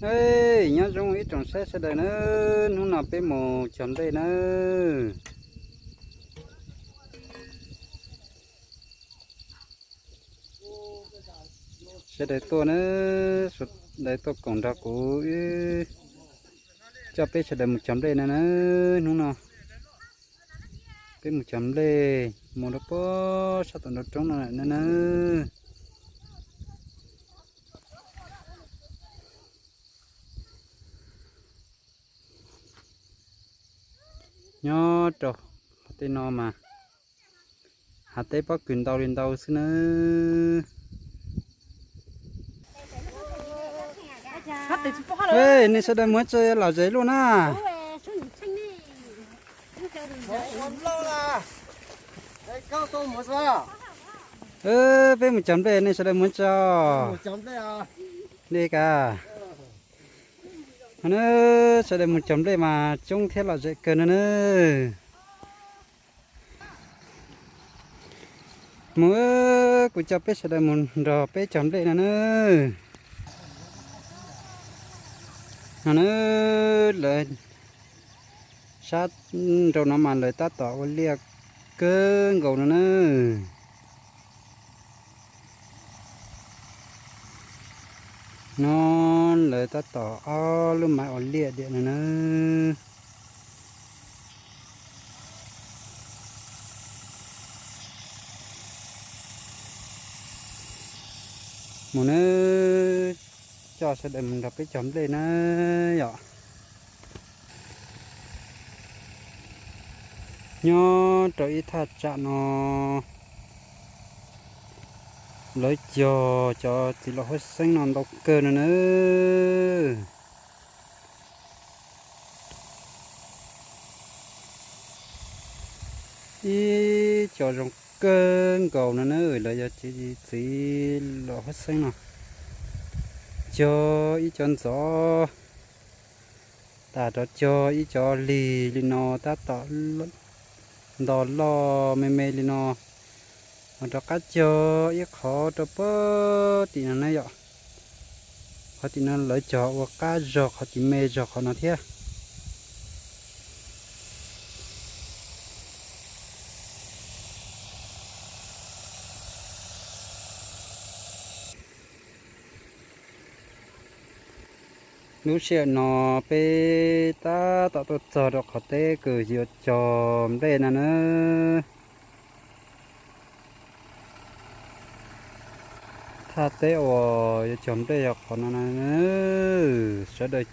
Ej, nyob zoo ib tsoom saib sawv daws nawb, hnub no peb mus cog nplej nawb. Sawv daws tuaj nawb, sawv daws tuaj koom nrog kuv wb coj peb sawv daws mus cog nplej no nawb. Hnub no peb mus cog nplej, mus rau puag sab tom nraum roob no lawm nawb. Nyob rau qhov tej no mas hav teb pob kws ntau li ntau xwb nawb. Nej sawv daws mus tso lom zem luaj na. Peb mus cog nplej, nej sawv daws mus tso. Li kas. Sawv daws mus cog nplej mas coob thiab lom zem kawg no nawb. Mus, kuv coj peb sawv daws mus nrog peb cog nplej no nawb. No nawb, lawv sab nraum no mas lawv tab tom ua liaj kawg nkaus no nawb. No lawv tab tom ob lub maiv ua liaj diam no nawb. Mus nawb, coj sawv daws mus nrog peb cog nplej na yom. Nyob rau ib thaj tsam no lawv cog cov txiv laum huab xeeb no ntau kawg no nawb. Ib co zoo kawg nkaus no nawb, lawv yog txiv laum huab xeeb no. Cog ib co ntxov tas rov cog ib co lig li no tab tom nto loj me me li no. Ho rov qab cog ib qhov rau puag tim no na yom. Qhov tim no lawv cog ua qab zog qhov tim me zog qhov no thiab. Lub sij hawm no peb tab tom tuaj txog rau qhov teb kws yuav cog nplej no na. Thaj teb uas yuav cog nplej yog qhov no na. Sawv daws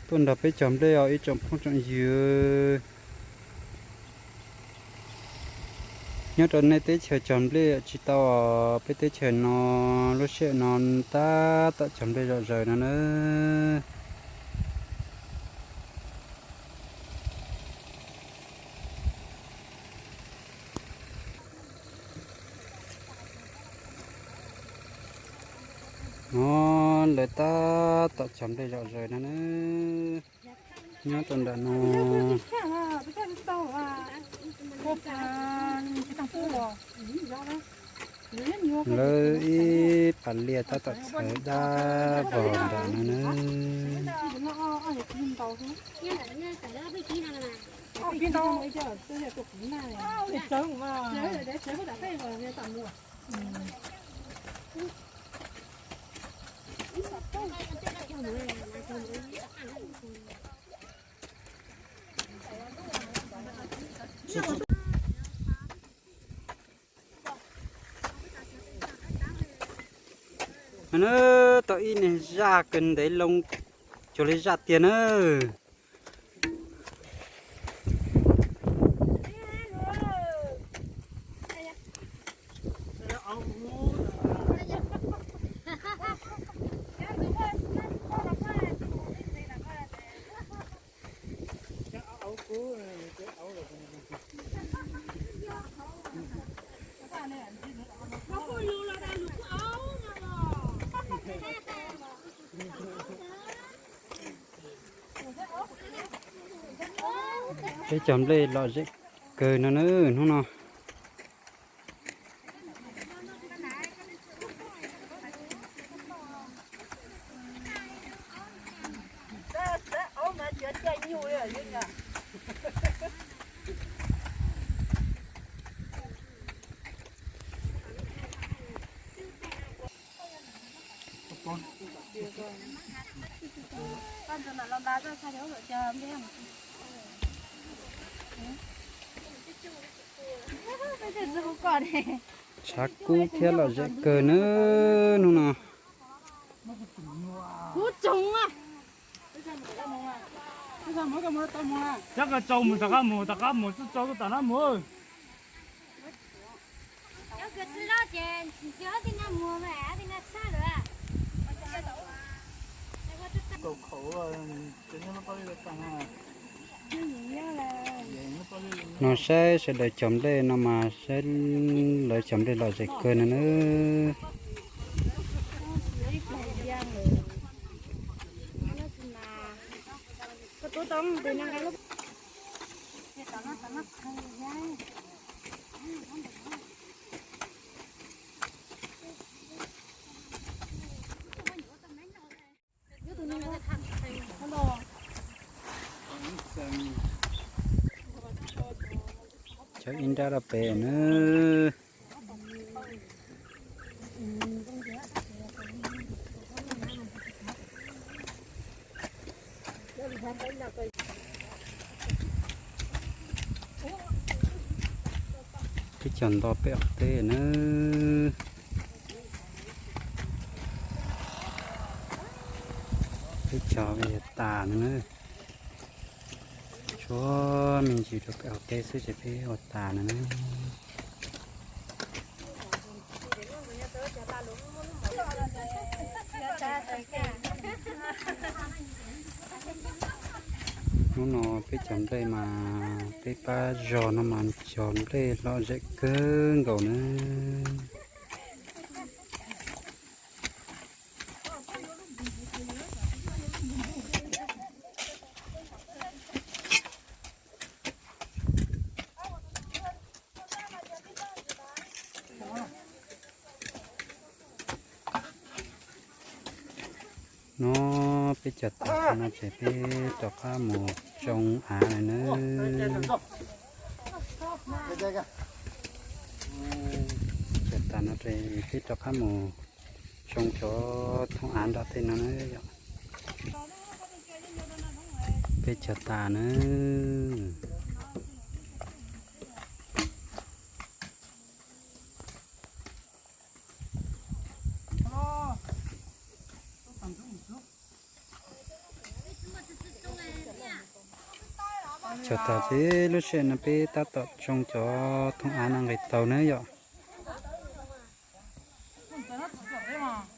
tuaj nrog peb cog nplej os ib tsoom phooj tsoom ywg. Nyob rau nej teb chaws cog nplej tsis tau os, peb teb chaws no lub sij hawm no tab tom cog nplej zom zaws no na. No lawv tab tom cog nplej zom zaws no na. Nyob rau nram no lawv ib pas liaj tab tom txhawv dab vog nram no na. Na, tau ib niag zaj kawg ntev loo cuag li zaj tiag na. Peb cog nplej lom zem kawg no na hnub no. Tshav kub thiab lom zem kawg nawb hnub no. Rov qab tau mus, rov qab mus, rov qab mus, txhob tso tuaj tom no mus. No saib sawv daws cog nplej no mas saib lawv cog nplej lom zem kawg no nawb. Cog ib nrab rau pem nawb. Peb cog nto peb os teb nawb. Peb cog tas no nawb. Tshuav me ntsis rau peb os teb xwb ces peb ua tas no nawb. Hnub no peb cov nplej mas peb pab zog no mas cov nplej lom zem kawg nkaus nawb. No peb cog tas no ces peb rov qab mus tsoo av lawm nawb. Cog tas no ces peb rov qab mus tsoo cov thooj av nram tej no nawb yom. Peb cog tas nawb. Cog tas ces lub sij hawm no peb tab tom tsoo cov thooj av no nqis tau nawb yom.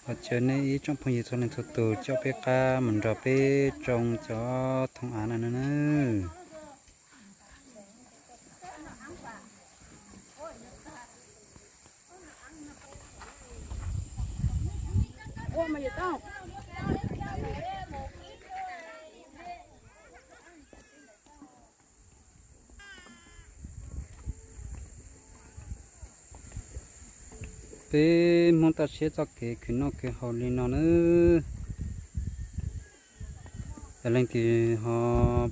Ua tsaug nej ib tsoom phooj ywg txhua leej txhua tus coj peb qab mus nrog peb tsoo cov thooj av no nawb. Peb Hmoob toj siab txoj kev khwv noj khwv haus li no nawb. Yog leej twg ho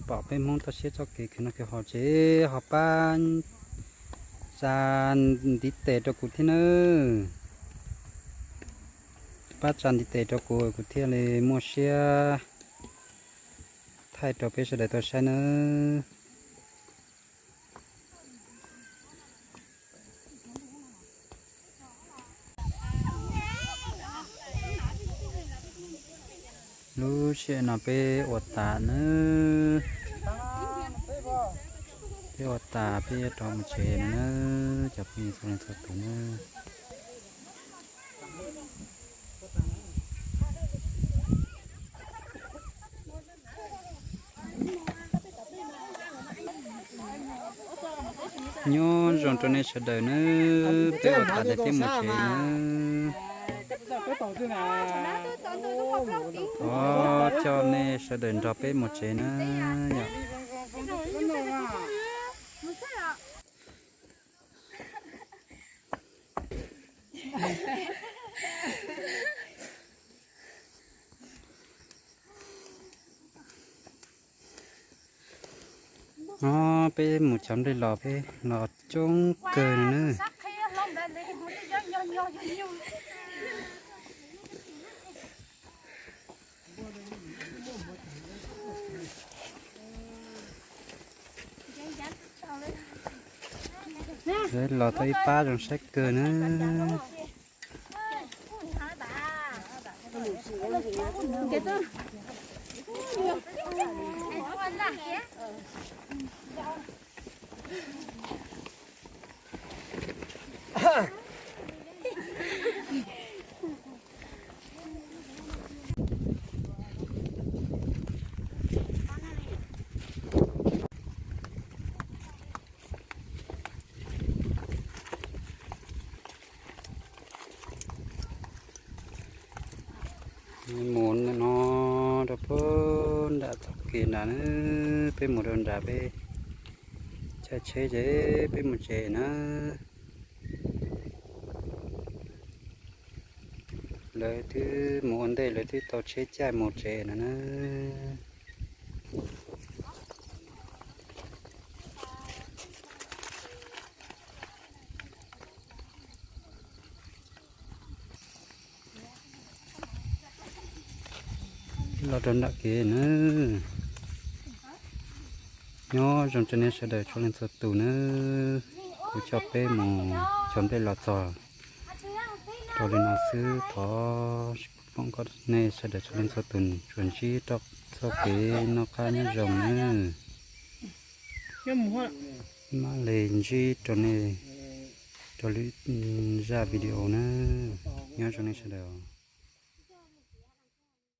pom peb Hmoob toj siab txoj kev khwv noj khwv haus ces ho pab tsa ntiv tes rau kuv thiab nawb. Pab tsa ntiv tes rau kuv, kuv thiaj li muaj siab thaij rau peb sawv daws tau saib nawb. Lub sij hawm no peb ua tas nawb. Peb ua tas peb yuav rov mus tsev nawb cov phooj ywg txhua leej txhua tus nawb. Nyob zoo rau nej sawv daws nawb, peb ua tas ces peb mus tsev nawb. Thov coj nej sawv daws nrog peb mus tsev nawb yom. No peb mus cov nplej los peb los coob kawg li na. Peb los tau ib pab zoo saib kawg na. Mus no rau puag nram txoj kev nrad na, peb mus rau nrad peb caij tsheb ces peb mus tsev na. Lawv twb mus ua ntej, lawv twb tau tsheb caij mus tsev no na. Los rau nram kev na. Nyob zoo rau nej sawv daws txhua leej txhua tus na. Kuv coj peb mus cov nplej los txog rau li no xwb, thov foom kom nej sawv daws txhua leej txhua tus tsuas ntsib rau txoj kev noj qab nyob zoo na. Maj li ntsib rau nej rau lwm zaj video na. Nyob zoo nej sawv daws.